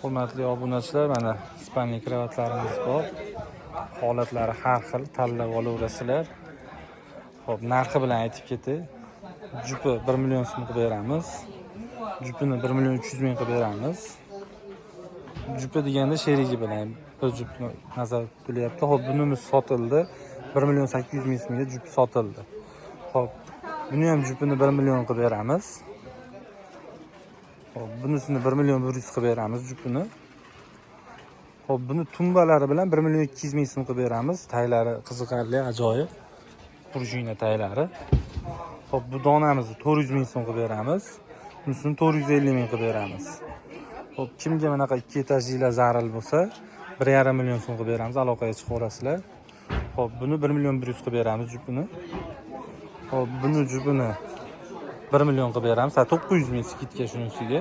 Hurmatli obunachilar, mana спальный kravatlarimiz bor. Holatlari har xil, tanlab olaverasizlar. Xo'p, narxi bilan aytib ketay. Jupi 1 million so'm qilib beramiz. Jupini 1 million 300 ming qilib beramiz. Jupi deganda sherigi bilan bir jupni nazarda tutilyapti. Xo'p, bunimiz sotildi. 1 million 800 ming so'mga jup sotildi. Xo'p, buni ham jupini 1 million qilib beramiz. Xo'p, bunisini 1 million 100 qilib beramiz jupini. Xo'p, buni tumbalari bilan 1 million 200 ming so'm qilib beramiz. Taylari qiziqarli, ajoyib. Пружина taylari. Xo'p, bu donamizni 400 ming so'm qilib beramiz. Bunisini 450 ming qilib beramiz. Xo'p, kimga bunaqa ikki etajlilar zaril bo'lsa, 1,5 million so'm qilib beramiz, aloqaga chiqaverasizlar. Xo'p, buni 1 million 100 qilib beramiz jupini. Xo'p, buni jupini 1 million qilib beramiz. Ha, 900 ming скидка shunisiga.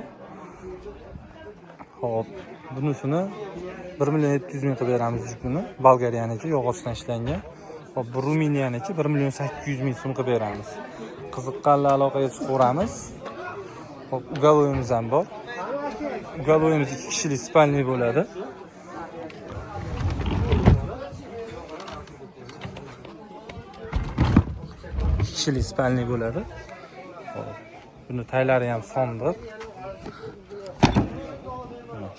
Xo'p, bunisini 1 million 700 ming qilib beramiz jupini. Bolgariyaniki, yog'ochdan ishlangan. Xo'p, bu Ruminiyaniki 1 million 800 ming so'm qilib beramiz. Qiziqqanlar aloqaga chiqaveramiz. Xo'p, уголой imiz ham bor. Уголой imiz 2 kishilik спальный bo'ladi. 2 kishilik спальный bo'ladi. Xo'p, buni taylari ham sondiq.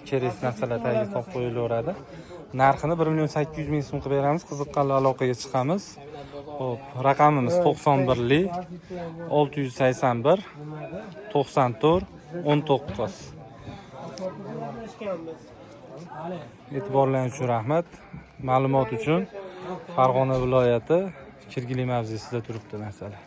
Kerakli narsalar tagiga solib qo'yilaveradi. Narxini 1 million 800 ming so'm qilib beramiz. Qiziqqanlar aloqaga chiqamiz. Xo'p, raqamimiz 91 681 94 19. E'tiborlaringiz uchun rahmat. Ma'lumot uchun Farg'ona viloyati Kirgili mavzesida turibdi narsalar.